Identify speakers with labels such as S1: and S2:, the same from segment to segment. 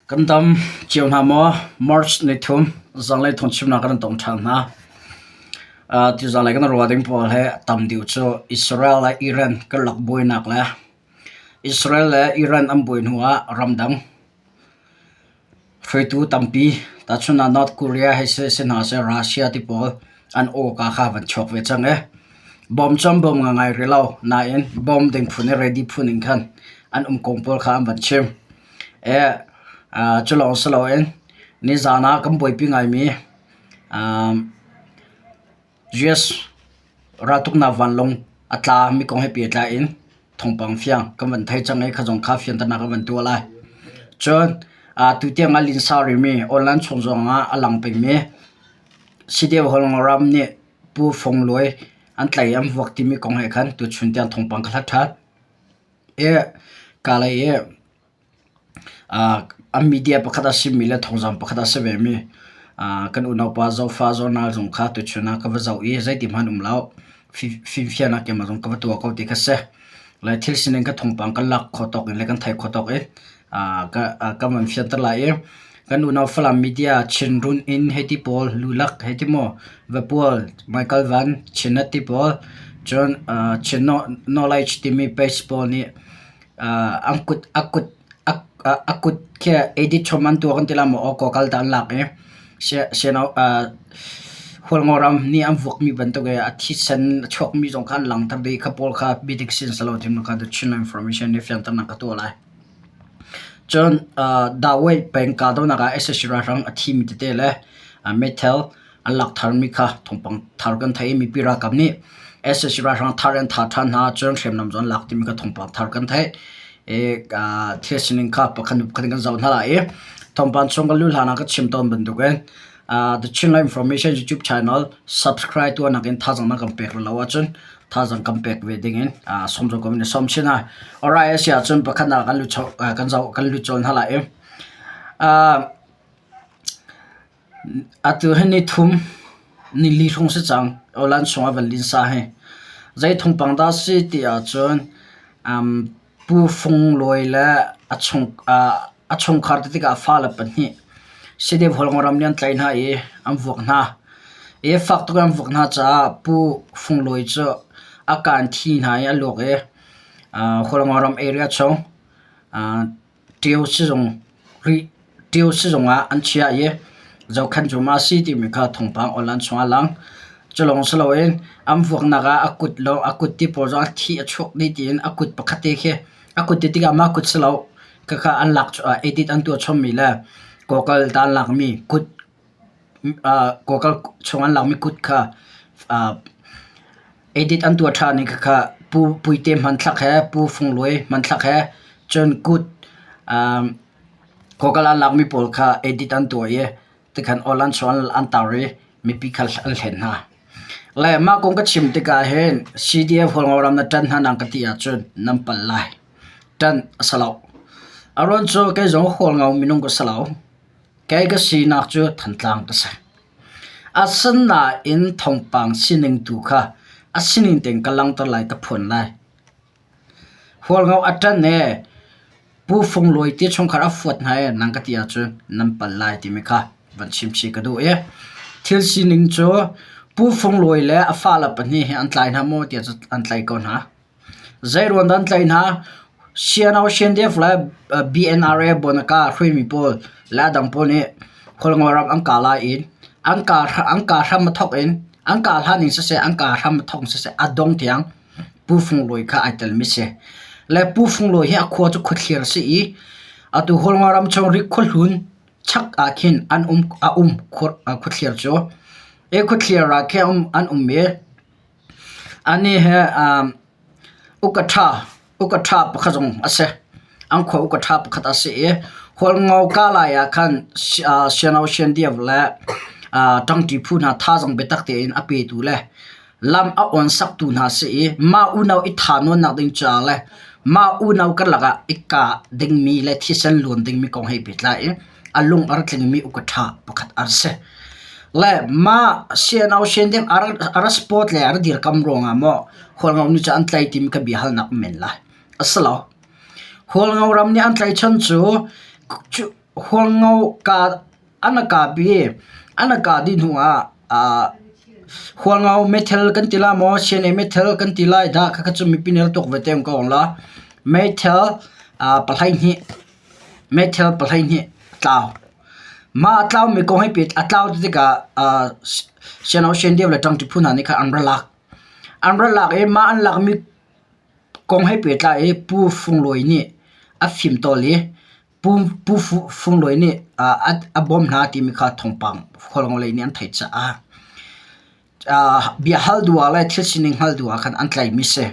S1: Kan dam cio hna maw? March nithum zanlei thawngchimnak kan tong ṭhan hna. Uh, tu zanlei kan ruah ding pawl he tam deuh cu Israel le Iran karlak buainak le Israel le Iran an buai hnu ah ramdang hruaitu tampi tahchun ah North Korea hei si si hna seh Russia ti pawl an awka kha van chuak ve cang i bom cu an bom ngai rih lo nain bom ding phun i ready phun in khan an um kong pawl kha an van chim. Cu lawng si loin nizaan ah kan buaipi ngaimi US raltuknak vanlawng a tlami kong he pehtlai in thawngpang fiang kan van thei cang i kha zong kha fianternak kan van tuah lai. Cun tutiang ah linsa rihmi online chung zong ah a lang pengmi CDF ram nih Pu Fung Luai an tlaih i an vuak timi kong he khan tuchun tiang thawngpang ka hlat ṭhan. Kalay i an media pakhat a simi le thawngzamh pakhat a si vemi kan unaupa Zofa Zonal zong kha tuchun ah ka va zoh i zeiti hmanh um lo. Fimfiannak keimah zong ka va tuah ko ti kha si. Le thil sining ka thawngpang kan lak khawh tawk in le kan theih khawh tawk in ka van fianter lai i kan unau Falam media Chinrun inn hei ti pawl, Lulak hei ti maw, Vapual, Michael Van, Chinnet ti pawl, cun Chin Knowledge timi page pawl nih an kut a kut a kut khi edit chom an tuah kan ti lai maw aw kal ta an lak i Hualngo ram nih an vuakmi bantuk i a thisen a chuakmi zong kha an langhter dih i kha pawl kha biadik sin si lo ti kha The Chinland Information nih fianternak a tuah lai. Cun Dawei peng kahdohnak ah sac ralhrang a thimi tete le meithal an lak tharmi kha thawngpang thar kan theih i mipi ralkap nih sac ralhrang thar an thah ṭhan hna cun hriamnam zong an lak timi kha thawngpang thar kan theih i thil sining kha pakhat hnu pakhat in kan zoh hna lai i thawngpang chung kan luh hlan ah ka chim tawn bantukin The Chinland Information YouTube channel subscribe tuahnak in thazaang na kan pek rih lo ahcun thazaang kan pek ve ding in sawm zong kan sawm chin hna. Alright, a si ahcun pakhatnak kan lut kan zoh kan lut cawl hna lai i atu hi ni thum ni li hrawng si cang Awlan chung ah van linsa hi. Zei thawngpang dah si ti ahcun Pu Fung Luai le a chung a chungkhar ti tikah fale pahnih Sidev Hualngoram nih an tlaih hna i an vuak hna. I fak tuk in an vuak hna caah Pu Fung Luai cu a kaan thi hna i a luak i Hualngoram area chung Ṭio sizung rih Ṭio sizung ah an chiah i zohkhenh cu ma si timi kha thawngpang online chungah a lang. Cu lawng si loin an vuaknak ah a kut lawng a kut ti pawl zong a thi a chuak dih tiin a kut pakhat te khi a kut ti tikah mah kut si lo khakha an lak edit an tuah chommi le kawkal ta an lakmi kut kawkal chung an lakmi kut kha edit an tuah ṭhan i khakha Pu Puite hmanthlak he Pu Fung Luai hmanthlak he cun kut kawkal an lakmi pawl kha edit an tuah i tikhan online chung an tar i mipi kha an hlen hna. Le mah kong ka chim tikah hin CDF Hualngoram na ṭan hna nang ka ti ahcun nan palh lai. Ṭan a si lo. A ruang cu kei zong Hualngo minung ka si lo. Kei ka sinak cu Thantlang ka si. Asinain thawngpang sining tu kha a sining tein ka langhter lai, ka phuan lai. Hualngo a ṭan i Pu Fung Luai ti chungkhar a fuat hna i nang ka ti ahcun nan pal lai timi kha van chimchih ka duh i thil sining cu Pu Fung Luai le a fale pahnih hi an tlai hna maw tiah cun an tlaih ko hna. Zei ruang dah an tlaih hna? CNO CNDF le BNRA Bonaka hruaimi pawl le a dang pawl nih Hualngo ram an kah lai i an kah hram a thawk in an kah hlan in siseh an kah hram a thawk in siseh a dong tiang Pu Fung Luai kha ai telmi si. Le Pu Fung Luai hi a khua cu khuathlir a si i atu Hualngo ram chung rik khuahlun chak ah khin an um a um khuathlir cu. I khuathlir ah khin an um i anih hi uka ṭha uka ṭha pakhat zong a si. An khua uka ṭha pakhat a si i Hualngo kalay ah khan Siano Siandiau le ṭangṭi phu hna thazaang biatak tein a petu le lam a awn saktu hna si i mah unau i thahnawnnak ding caah le mah unau karlak ah i kah dingmi le thisen luan dingmi kong he pehtlai in a lung a rak tlingmi uka ṭha pakhat a si. Le mah CNO CNDF a ra support le a ra dirkam ruangah maw Hualngo nu cu an tlai timi ka bia halnak um men lai. A si lo. Hualngo ram nih an tlaichan cu. Hualngo ka an a kap i an a kah dih hnuah Hualngo meithal kan ti lai maw CNA meithal kan ti lai dah khakha cu mipi nih rak tuak ve te ko la. Meithal 12 meithal 12 a tlau. Mah a tlaumi kong hi a tlau ti tikah CNO CNDF le ṭangṭi phu hna nih khan an ra lak. An ra lak i mah an lakmi kong he pehtlai i Pu Fung Luai nih a fimtawl i Pu Fung Luai nih a bawmh hna timi kha thawngpang Khualngo lei nih an theih caah bia hal duh ah le thil sining hngalh duh ah khan an tlaihmi si.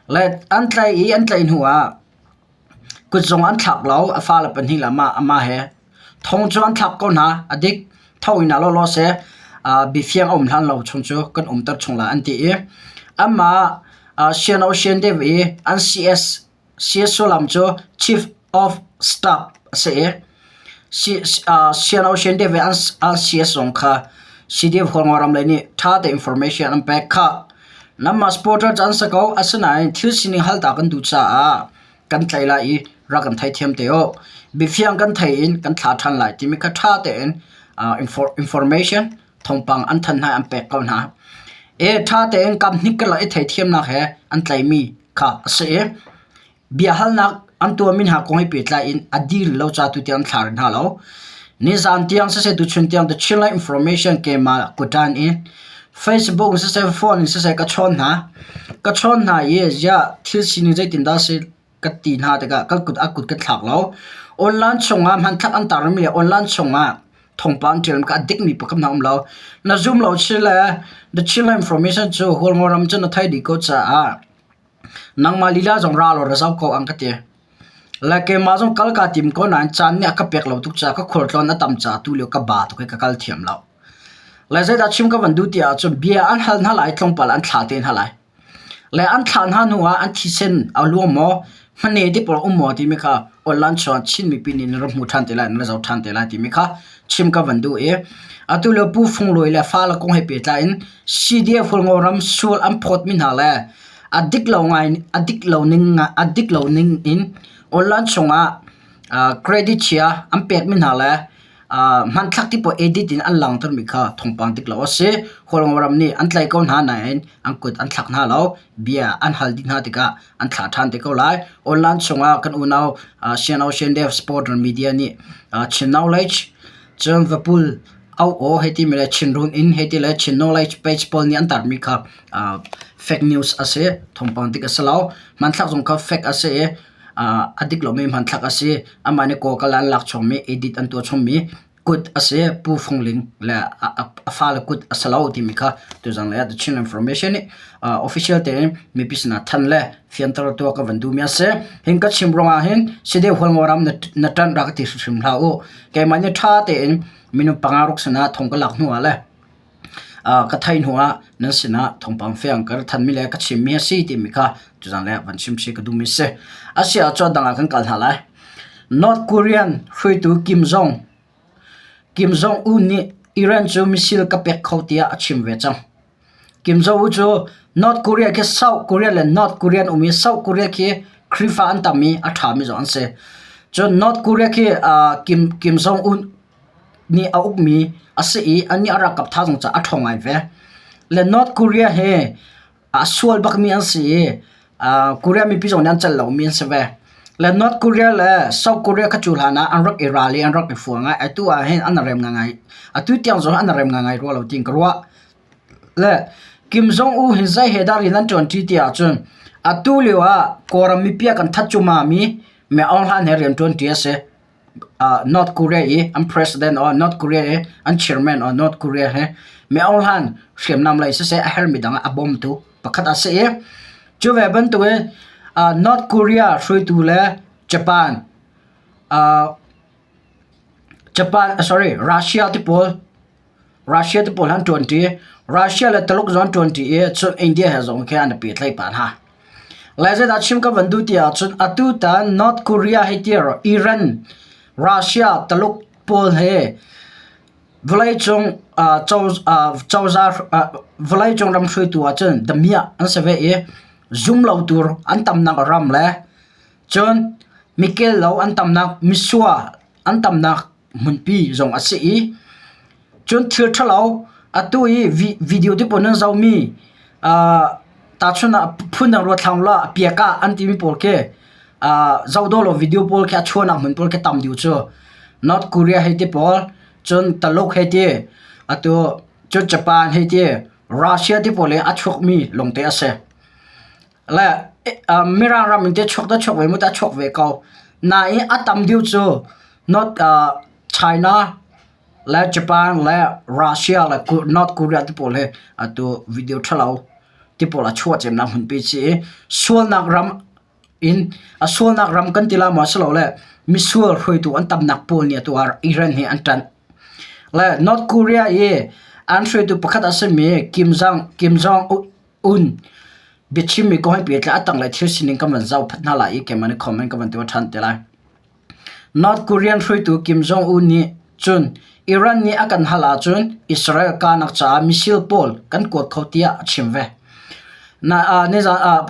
S1: Le an tlaih i an tlaih hnuah kut zong an thlak lo, a fale pahnih le amah he. Thong cu an thlak ko hna, a dik. Thonginn ah lawlaw seh biafiang a um hlan lo chung cu kan umter chung lai an ti i amah Sian Ocean deuh i an CS CS sullam cu Chief of Staff a si i Sian Ocean deuh i an CS zong kha CDF Hualngoram lei nih ṭha tein information an pek khah. Nanmah supporter cu an si ko, asinain thil sining halta kan duh caah kan tlaih lai i rak kan theithiam te u. Biafiang kan thei in kan thlah ṭhan lai timi kha ṭha tein information thawngpang an thanh hna i an pek ko hna. E ṭha tein kam hnik karlak i theithiamnak he an tlaihmi kha a si i biahalnak an tuahmi hna kong he pehtlai in a dir lo ca tu tiang an thla rih hna lo. Nizan tiang siseh tuchun tiang The Chinland Information keimah kutan in Facebook in siseh phone in siseh ka chawn hna. Ka chawn hna i ziah thil sining zeitindah a si ka ti hna tikah ka kut a kut ka thlak lo. Online chungah hmanthlak an tarmi le online chungah thawngpang an ṭialmi kha a dikmi pakhat hna um lo. Na zum lo si le The Chinland Information cu Hualngo ram cun na theih dih ko caah nangmah lila zong ra law ra zoh ko ang ka ti. Le keimah zong kal kaa tim ko nain caan nih a ka pek lo tuk caah ka khualtlawn a tam caah tulio ka ba tuk i ka kal thiam lo. Le zeidah chim ka van duh ti ahcun bia an hal hna lai tlawmpal an thla te hna lai. Le an thlah hna hnu ah an thisen a luang maw, hmane ti pawl um maw timi kha online chungah Chin mipi nih nan rak hmu ṭhan te lai, nan rak zoh ṭhan te lai timi kha chim ka van duh i atu lio Pu Fung Luai le fale kong he pehtlai in CDF Hualngo ram sual an phawtmi hna le a dik lo ngai a dik lo ning a dik lo ning in online chungah credit chia an pekmi hna le hmanthlak ti pawl edit in an langhtermi kha thawngpang dik lo a si. Hualngo ram nih an tlaih ko hna nain an kut an thlak hna lo. Bia an hal dih hna tikah an thlah ṭhan te ko lai. Online chungah kan unau Sian Ocean Dev Sport Media nih Chin Knowledge cun Vapul Au Aw hei timi le Chin Run Inn hei ti le Chin Knowledge page pawl nih an tarmi kha fake news a si. Thawngpang dik a si lo. Hmanthlak zong kha fake a si i a dik lomi hmanthlak a si. Amah nih Google ah an lak chommi, edit an tuah chommi kut a si. Pu Fung Ling le a fale kut a si lo timi kha tuzan lei ah The Chin Information nih official tein mipi sinah thanh le fianter tuah ka van duhmi a si. Hin ka chim ruangah hin Sideu Hualngo ram na ṭanh rak ti hrimhrim hlah u. Keimah nih ṭha tein minung panga ruk sinah thong ka lak hnu ah le ka theih hnu ah nan sinah thawngpang fiang ka thanmi le ka chimmi a si timi kha tuzan le van chim chih ka duhmi a si. A si ahcun dang ah kan kal hna lai. North Korean hruaitu Kim Jong Kim Jong-un nih Iran cu missile ka pek kho tiah a chim ve cang. Kim Jong-un cu North Korea khi South Korea le North Korea an um i South Korea khi Khrihfa an tam i a ṭhami zong an si. Cun North Korea khi Kim Kim Jong-un nih a ukmi a si i annih a ralkap tha zong cu a ṭhawng ngai ve. Le North Korea hi a sual bakmi an si i Korea mipi zong nih an celh lomi an si ve. Le North Korea le South Korea kha cu hlan ah an rak i ral i an rak i fua ngai. Atu ah hin an rem ngaingai. Atu tiang zong an rem ngaingai rua lo tiin ka ruah. Le Kim Jong-un hi zei he dah rian an ṭuanṭi ti ahcun atu lio ah Kawlram mipi a kan that cumami Myo Aung Hlaing he rian ṭuanṭi a si. North Korea i an president or North Korea i an chairman or North Korea he Myo Aung Hlaing hriamnam lei siseh a herhmi dang ah a bawmtu pakhat a si i cu ve bantuk in North Korea hruaitu le Japan Japan sorry Russia ti pawl Russia te pawl an ṭuanṭi. Russia le Taluk zong an ṭuanṭi i cun India he zong khi an i pehtlaih pah hna. Lai zeidah chim ka van duh ti ahcun atutan North Korea hei ti Iran, Russia, Taluk pawl he vawleicung cozah vawleicung ram hruaitu ahcun damiah an si ve i zum lo tur an tamnak ram le cun mikel lo an tamnak misua. an tamnak hmunpi zong a si i cun thil ṭhalo atu i video te pawl nan zohmi tahchunh ah phundang ruat hlah ulaw piak ah an timi pawl khi zoh dawh lo video pawl khi a chuahnak hmun pawl khi tam deuh cu North Korea hei ti pawl cun Taluk hei ti atu cun Japan hei ti Russia ti pawl i a chuakmi lawngte a si. Le Mirang ram in teh chuak dah chuak ve maw tah chuak ve ko. Nain a tam deuh cu North China le Japan le Russia le North Korea te pawl hi atu video ṭhalo ti pawl a chuah cemnak hmunpi si i sualnak ram in a sualnak ram kan ti la maw silole misual hruaitu an tamnak pawl nih atu ah Iran hi an ṭanh. Le North Korea i an hruaitu pakhat a simi Kim Jong Kim Jong Un biachimmi kong he pehtlai a tanglei thil sining kan van zoh phat hna lai i keimah nih comment ka van tuah ṭhan te lai. North Korean hruaitu Kim Jong-un nih cun Iran nih a kan hal ahcun Israel kahnak caah missile pawl kan kuat kho tiah a chim ve. Na, uh, nizan, uh,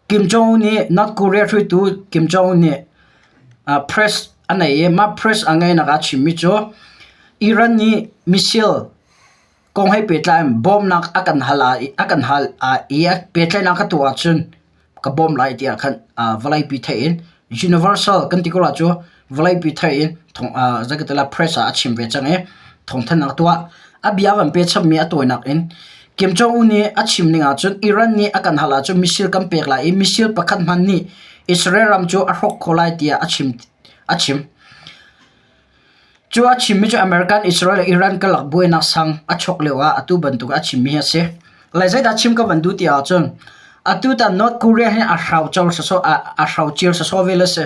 S1: Kim Jong-un nih North Korea hruaitu Kim Jong-un nih uh, press a nei i mah press a ngeinak ah a chimmi cu Iran nih missile Kong he pehtlai in bawmnak a kan hal a kan hal i pehtlaihnak ka tuah ahcun ka bawm lai tiah khan vawleipi theih in universal kan ti ko la cu vawleipi theih in thong zeikatila press ah a chim ve cang i thawngthanhnak a tuah. A bia van pe chapmi a tawinak in Kim Jong-un nih a chim ning ahcun Iran nih a kan hal ahcun missile kan pek lai i missile pakhat hmanh nih Israel ram cu a hrawk khawh lai tiah a chim. A chim. Cu a chimmi cu American, Israel le Iran karlak buainak sang a chuak lio ah atu bantuk a chimmi hi a si. Lai zeidah chim ka van duh ti ahcun atu tan North Korea hi a hraucor sawsawh a hraucir sawsawh ve le si.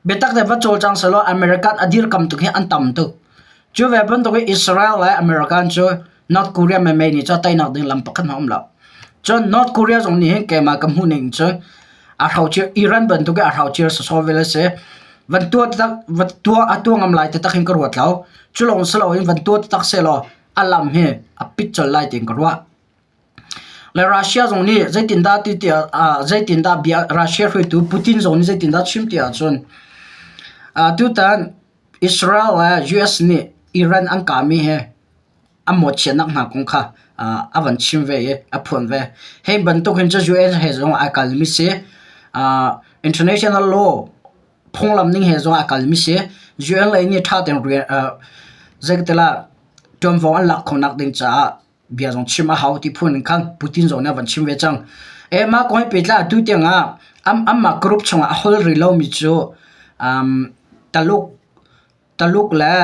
S1: Biatak te va cawlcang sehlaw American a dirkam tuk hi an tam tuk. Cu ve bantuk in Israel le American cu North Korea menmei nih cun teinak ding lam pakhat hmanh a um lo. Cun North Korea zong nih hin keimah ka hmuh ning cu a hrocir Iran bantuk in a hrocir sawsawh vel a si. Van tuah taktak van tuah a tuah ngam lai taktak hin ka ruat lo. Cu lawng si loin van tuah taktak sehlaw a lam hi a pit colh lai tiin ka ruah. Le Russia zong nih zeitindah ti tiah zeitindah bia Russia hruaitu Putin zong nih zeitindah chim ti ahcun tutan Israel le US nih Iran an kahmi hi a mawhchiatnak hna kong kha a van chim ve i a phuan ve. Hi bantuk hin cu UN he zong ai kalmi si. International law phunglam ning he zong ai kalmi si. UN lei nih ṭha tein rian zeikatilah ṭuanvo an lak khawhnak ding caah bia zong chim a hau ti phun in khan Putin zong nih a van chim ve cang. E mah kong he pehtlai atu tiang ah anmah group chungah a hol rih lomi cu Taluk Taluk le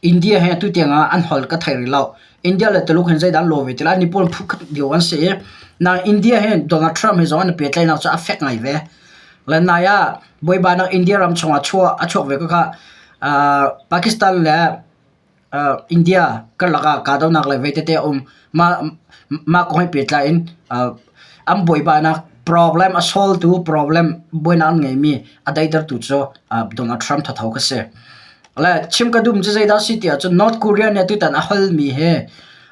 S1: India he atu tiang ah an holh ka thei rih lo. India le Tuluk hin zeidah an law ve ti lai? Nipawl phu khat lio an si i nain India hi Donald Trump he zong an i pehtlaihnak cu a fek ngai ve. Le nai ah buaibainak India ram chungah chuah a chuak ve ko kha. Uh, Pakistan le uh, India karlak ah kahdohnak le vei tete a um. Mah mah kong he pehtlai in uh, an buaibainak problem a solve tu problem buainak an ngeimi a daitertu cu uh, Donald Trump thatho kha si. Le chim ka duhmi cu zeidah a si ti ahcun North Korea nih tutan a holmi hi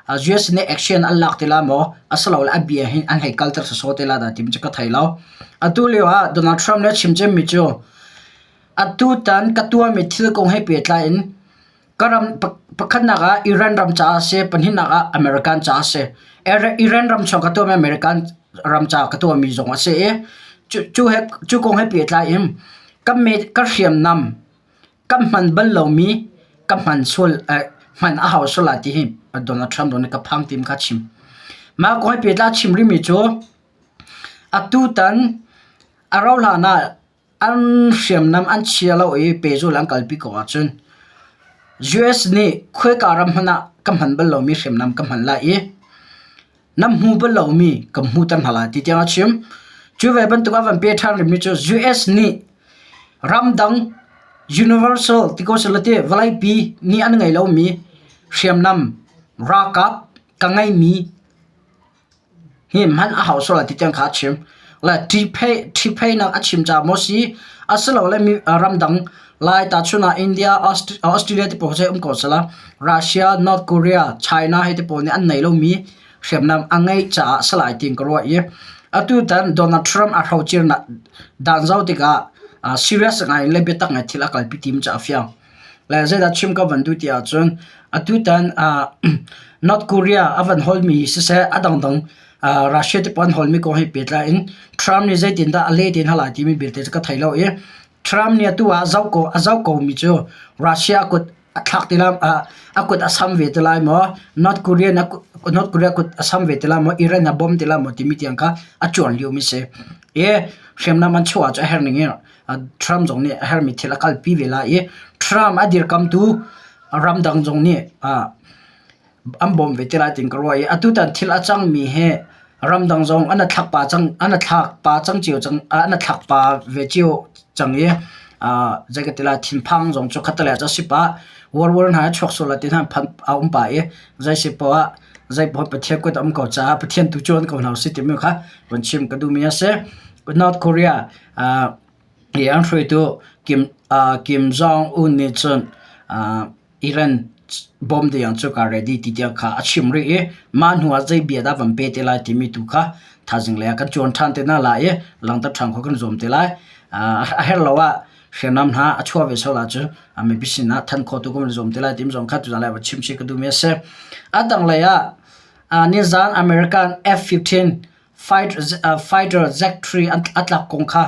S1: US nih action an lak ti la maw asilole a bia hi an hei kalter sawsawh te la dah timi cu ka thei lo. Atu lio ah Donald Trump nih a chim cemmi cu atutan ka tuahmi thil kong he pehtlai in ka ram pakhatnak ah Iran ram caah a si, pahnihnak ah American caah a si. Iran ram chung ka tuahmi American ram caah ka tuahmi zong a si i cu he cu kong he pehtlai in ka ka hriamnam Ka hman bal lomi ka hman sual hman a hau sual lai ti hi Donald Trump nih ka phang tim kha chim. Mah kong he pehtlai a chim rihmi cu atutan a rauh hlan ah an hriamnam an chia lo i pehzulh an kalpi ko ahcun US nih khoika ram hmanh ah ka hman bal lomi hriamnam ka hman lai i nan hmu bal lomi ka hmuter hna lai ti tiang a chim. Cu ve bantuk a van pe ṭhan rihmi cu US nih ramdang universal ti ko seh ti vawleipi nih an ngei lomi hriamnam ralkap ka ngeimi hi hman a hau sual lai ti tiang kha a chim. Le ṭhipheihnak a chim caah maw si asilole ramdang lai tahchun ah India, Australia ti pawl khi um ko sehla Russia, North Korea, China hei ti pawl nih an nei lomi hriamnam a ngeih caah si lai tiin ka ruah i atutan Donald Trump a hrocirnak dan zoh tikah serious ngai in le biatak ngai thil a kalpi tim cu a fiang. Le zeidah chim ka van duh ti ahcun atutan North Korea a van holmi siseh a dangdang Russia te pawl an holmi kong he pehtlai in Trump nih zeitindah a leh te hna lai timi belte cu ka thei lo i Trump nih atu ah a zoh komi cu Russia kut a thlak ti lai a kut a sam ve te lai maw North Korea North Korea kut a sam ve te lai maw Iran a bawm te lai maw timi tiang kha a cuan liomi si. I hriamnam an chuah cu a herh ning in Trump zong nih a herhmi thil a kalpi ve lai i Trump a dirkamtu ramdang zong nih an bawm ve te lai tiin ka ruah i atutan thil a cangmi hi ramdang zong an i thlak pa cang an i thlak pa cang cio cang an i thlak pa ve cio cang i zei ka ti lai thinphang zong cu khattelei ah cun a si pah World War hna hi chuak sual lai ti hna phan a um pah i zei si poah ah zei poah Pathian kut a um ko caah Pathian tu cu an ko hna usih timi kha vun chim ka duhmi a si. North Korea i an hruaitu Kim Kim Jong Un nih cun Iran bawm ding cu kaa ready ti tiang kha a chim rih i mah hnu ah zei bia dah van pe te lai timi tu kha thaizing lei ah kan cuan ṭhan te hna lai i langhter ṭhan khawh kan zuam te lai. A herh lo ah hriamnam hna a chuah ve sual ahcun mipi sin ah thanh khawh tu kan zuam te lai timi zong kha tuzaan lai va chim chih ka duhmi a si. A tanglei ah nizaan American F-15 fighter Jet 3 a tlak kong kha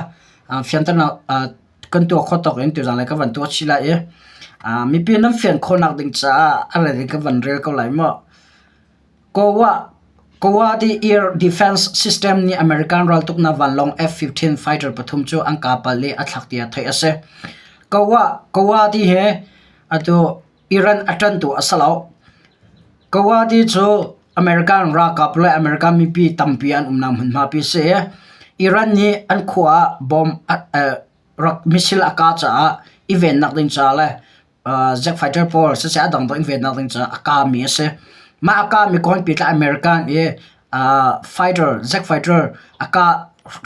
S1: fianternak kan tuah khawh tawk in tuzaan lei ka van tuah chih lai i mipi nan fian khawhnak ding caah a ret in ka van rel ko lai mu. Kawati Air Defense System nih American raltuknak vanlawng F-15 fighter pathum cu an kapal i a thlak tiah theih a si. Kawati he atu Iran a ṭanhtu a si lo. Kawati cu American ralkap le American mipi tampi an umnak hmunhma pi a si i Iran nih an khua ah bomb rak missile a kah caah i vennak ding caah le jet fighter pawl siseh a dangdang i vennak ding caah a kahmi a si. Mah a kahmi kong hi pehtlai American i fighter jet fighter a kah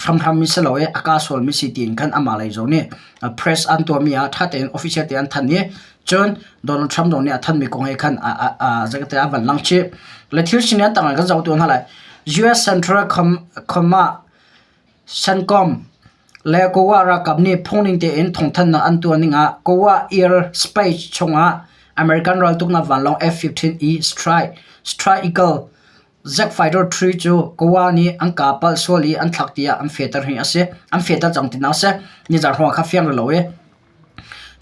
S1: hramhram mi si lo i a kah sualmi si tiin khan amah lei zong nih press an tuahmi ah ṭha tein official tein an thanh i cun Donald Trump zong nih a thanhmi kong he khan zeikate a van lang chih. Le thil sining an tang kan zoh tu hna lai. US Central Command CENTCOM le Kawa ralkap nih phungning tein thawngthanhnak an tuah ning ah Kawa Air Space chungah American raltuknak vanlawng F-15E Strike Strike Eagle Jet fighter 3 cu Kawa nih an kaa palh sual i an thlak tiah an fehter hi a si. An fehter cang tinak a si. Nizaan hrawng kha fiang rih lo i.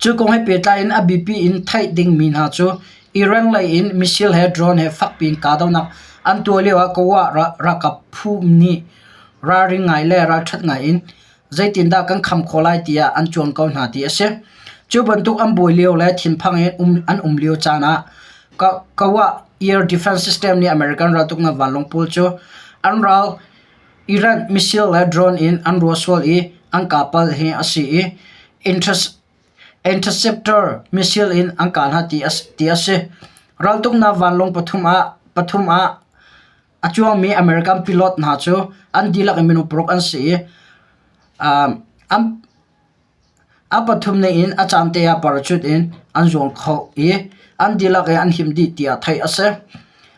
S1: Cu kong he pehtlai in a biapi in theih dingmi hna cu Iran lei in missile he drone he fakpi in kahdohnak an tuah lio ah Kawa ralkap phu nih ralring ngai le ralṭhat ngai in zeitindah kan kham khawh lai tiah an cuan ko hna ti a si. Cu bantuk an buai lio le thinphang in an um lio caan ah Kawa Air Defense System nih American raltuknak vanlawng pawl cu an ral Iran missile le drone in an ruah sual i an kah palh hi a si i interceptor missile in an kah hna ti a si. Raltuknak vanlawng pathum ah a cuangmi American pilot hna cu an dihlak in minung paruk an si i a pathum ning in a caan te ah parachute in an zuang kho i an dihlak in an him dih tiah theih a si.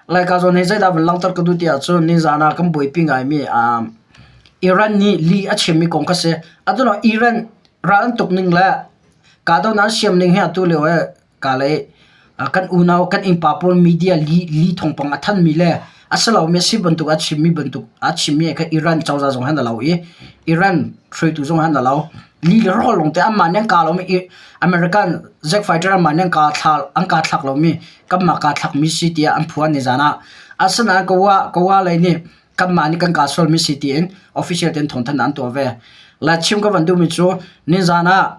S1: Laika zawn hi zeidah van langhter ka duh ti ahcun nizaan ah kan buaipi ngaimi Iran nih lih a chimmi kong kha si. Atu Iran ral an tuk ning le kahdohnak an siam ning hi atu lio hi Ka le kan unau kan innpa pawl media li thawngpang a thanmi le a si lomi a si bantuk a chimmi bantuk a chimmi kha Iran cozah zong han a lo i Iran hruaitu zong han a lo. Li le rawl lawng te anmah nih an kah lomi American jet fighter anmah nih an kah thla an kah thlak lomi kanmah kah thlakmi si tiah an phuan nizan ah. Asinain Kawa Kawa lei nih kanmah nih kan kah sualmi si tiin official tein thawngthanhnak an tuah ve. La chim ka van duhmi cu nizan ah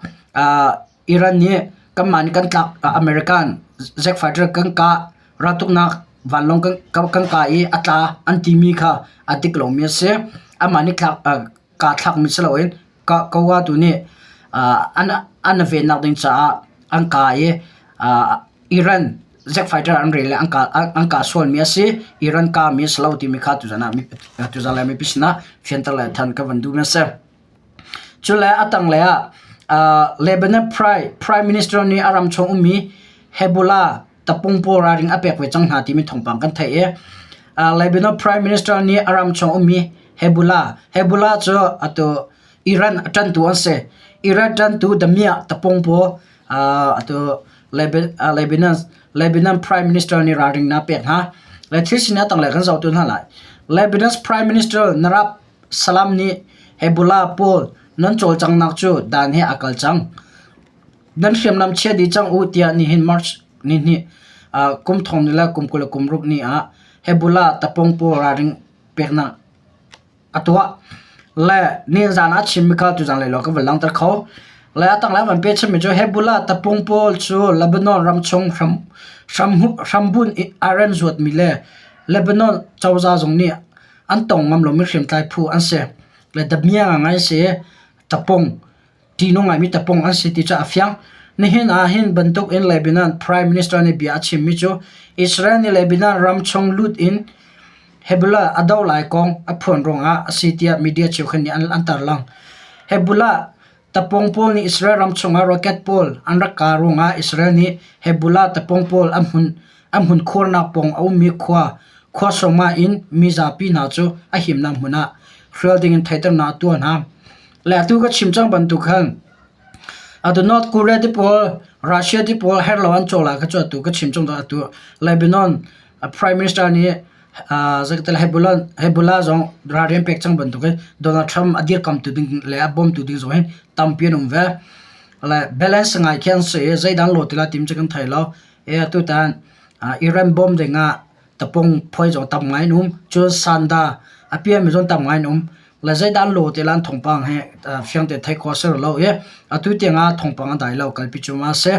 S1: Iran nih kanmah nih kan tlak American jet fighter kan kah raltuknak vanlawng kan kah i a tla an timi kha a dik lomi a si. Amah nih kaa thlakmi si loin Kawa tu nih an vennak ding caah an kah i Iran jet fighter an rel i an kah sualmi a si. Iran kahmi a si lo timi kha tuzan ah lai mipi sinah fianter le than ka van duhmi a si. Cule a tanglei ah Lebanon Prime Minister nih a ram chung ummi Hezbollah tapung pawl ralring a pek ve cang hna timi thawngpang kan theih i Lebanon Prime Minister nih a ram chung ummi Hezbollah Hezbollah cu atu Iran a ṭantu an si. Iran ṭantu damiah tapung pawl atu. Lebanon Lebanon Prime Minister nih ralring a pek hna. Le thil sining a tanglei kan zoh tu hna lai. Lebanon's Prime Minister Narab Salam nih Hezbollah pawl nan cawlcanghnak cu dan he aa kal cang. Nan hriamnam chia dih cang u tiah nihin March nihnih kum thong ni le kum 26 ni ah Hezbollah tapung pawl ralring peknak a tuah. Le nizan ah chimmi kha tuzan lei lawng ka van langhter kho. Le a tanglei van pe chimmi cu Hezbollah tapung pawl cu Lebanon ramchung hram hrambunh i Iran zuatmi le Lebanon cozah zong nih an tong ngam lomi hriamtlai phu an si. Le damiang ngai si tapung ṭihnung ngaimi tapung an si ti cu a fiang. Nihin ah hin bantuk in Lebanon Prime Minister nih bia a chimmi cu Israel nih Lebanon ram chung lut in Hezbollah a doh lai kong a phuan ruangah a si tiah media cheukhat nih an tarlang. Hezbollah tapung pawl nih Israel ram chungah rocket pawl an rak kah ruangah Israel nih Hezbollah tapung pawl a hmun a hmun khuarnak pawng a ummi khua khua sawma in mizapi hna cu a himnak hmun ah hrial dingin theihternak a tuah hna. Le atu ka chim cang bantuk khan atu North Korea ti pawl Russia ti pawl her lo an caw lai kha cu atu ka chim cang atu Lebanon Prime Minister nih zeitel Hezbollah Hezbollah zong ralrin pek cang bantuk in Donald Trump a dirkamtu ding le a bawmtu ding zong hi tampi an um ve. Le balance ngai khi an si i zeidang law ti la tim cu kan thei lo. E atutan Iran bawm ding ah tapung phuai zong tam ngai an um. Cun sanda a piami zong tam ngai an um. Le zeidah an law ti la an thawngpang he fiang te theih khawh a si rih lo i atu tiang ah thawngpang a dai lo kalpi cu ma si.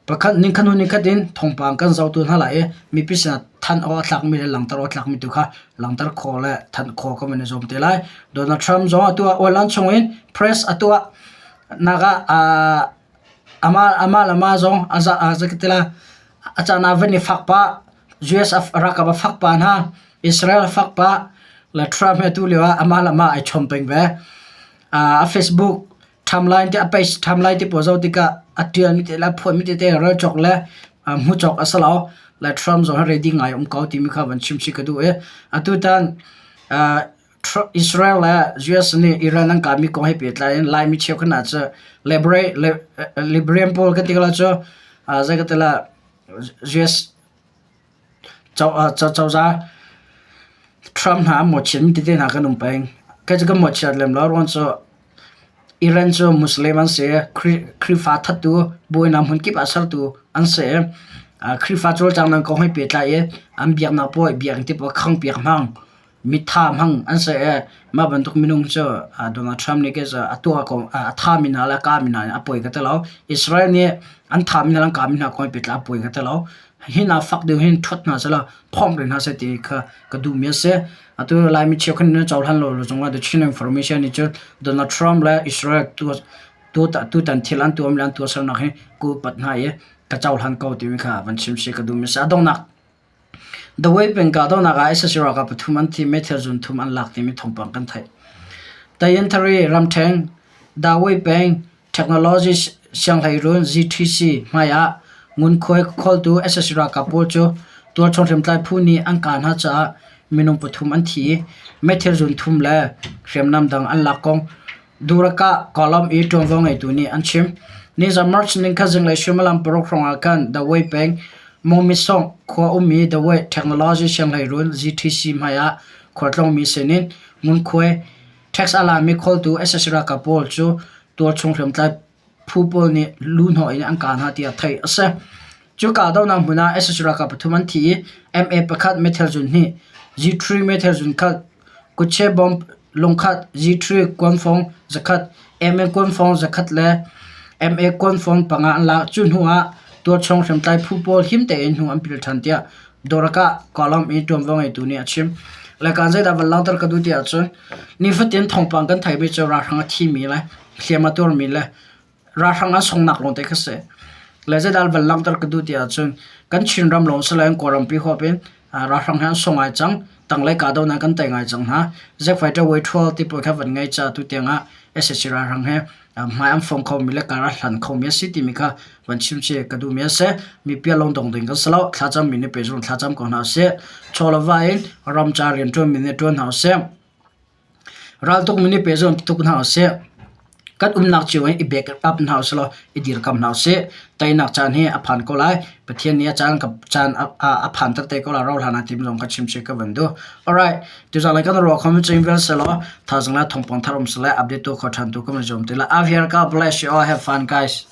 S1: Pakhat ning khat hnu ning khat in thawngpang kan zoh tu hna lai i mipi sinah thanh awk a tlakmi le langhter awk a tlakmi tu kha langhter khawh le thanh khawh kan van i zuam te lai. Donald Trump zong atu ah oil chung in press a tuah nak ah amah le amah zong a zeikatila a caan ah van i fak pah US ralkap a fak pah hna Israel a fak pah le Trump hi atu lio ah amah le amah ai chom peng ve. A Facebook timeline te a page timeline te pawl zoh tikah a ṭialmi te le a phuahmi tete rel cawk le hmu cawk a si lo. Le Trump zong hi ready ngai um ko timi kha van chim chih ka duh i atutan Israel le US nih Iran an kahmi kong he pehtlai in Laimi cheukhat hna cu Liberian pawl kan ti ko lai cu zei ka ti lai US cozah Trump hna an mawhchiatmi tete hna kan um peng. Kei cu kan mawhchiat lem lo. Ruang cu Iran cu Muslim an si i Khrihfa thattu buainak hmunkip ah sertu an si i Khrihfa cawlcanghnak kong he pehtlai i an biaknak pawl biakinn te pawl khangpiak hmang. Mitha hmang an si i mah bantuk minung cu Donald Trump nih khin a tuah ko a thami hna le a kahmi hna a poi ka ti lo. Israel nih an thami hna le an kahmi hna kong hi pehtlai a poi ka ti lo. Hi hna fak deuh hin ṭhuat hna sehlaw phomh rih hna seh ti kha ka duhmi a si. Atu Laimi cheukhat nih cohlan lo zongah The Chin Information nih cun Donald Trump le Israel tutan thil an tuahmi le an tuahsernak hi ka upat hna i ka cohlan ko timi kha van chim si ka duhmi a si. A donghnak Dawei peng kahdohnak ah sac ralkap pathum an thi, meithal zun thum an lak timi thawngpang kan theih. Tayanthari ramṭhen Dawei peng Technology Sianghleiruun ZTC hmai ah ngunkhuai kholtu sac ralkap pawl cu tualchung hriamtlai phu nih an kah hna caah minung pathum an thi i meithal zun thum le hriamnam dang an lak kong Durakah Column i ṭuanvo ngeitu nih an chim. Nizan March nikhat zinglei suimilam paruk hrawngah khan Dawei peng Mawmisawng khua ummi Dawei Technology Sianghleiruun ZTC hmai ah khualtlawngmi sinin ngunkhuai tax a lami kholtu sac ralkap pawl cu tualchung hriamtlai phu pawl nih luhnawh in an kah hna tiah theih a si. Cu kahdohnak hmun ah sac ralkap pathum an thi i MA pakhat meithal zun hnih, G3 meithal zun khat, kutche bomb lungkhat, G3 kuanfong zakhat, MA kuanfong zakhat le MA kuanfong panga an lak. Cu hnu ah tualchung hriamtlai phu pawl him tein hnu an pil ṭhan tiah Dawrakah Kawlawm i ṭuanvo ngeitu nih a chim. Le kaan zeidah van langhter ka duh ti ahcun nifatin thawngpang kan theihmi cu ralhrang a thimi le hliam a tuarmi le ralhrang an sunghnak lawngte kha si. Le zeidah van langhter ka duh ti ahcun kan Chinram lawng si loin Kawlrampi huap in ralhrang hi an sung ngai cang. Tanglei kahdohnak kan tei ngai cang hna. Zack Fighter Way 12 ti pawl kha van ngei ca tu tiang ah sac ralhrang he hmai an fong khomi le kar a hlan khomi a si timi kha van chim si ka duhmi a si. Mipi lawng dong ding kan si lo. Thlacam mi nih pehzulh thlacam ko hna usih. Chaw le va in ram ca rianṭuan mi nih ṭuan hna usih. Raltuk mi nih pehzulh tuk hna usih. Kan umnak cio in i back up hna usih law i dirkam hna usih. Teinak caan hi a phan ko lai. Pathian nih a caan caan a phan takte ko lai ro hlan ah tim zong ka chim chih ka van duh. Alright, tuzaan kan ruah khom cing vel selaw thazang la thongpang thar um sele update tu kho than tu ka van zuam te la. Avir God bless you all. Have fun guys.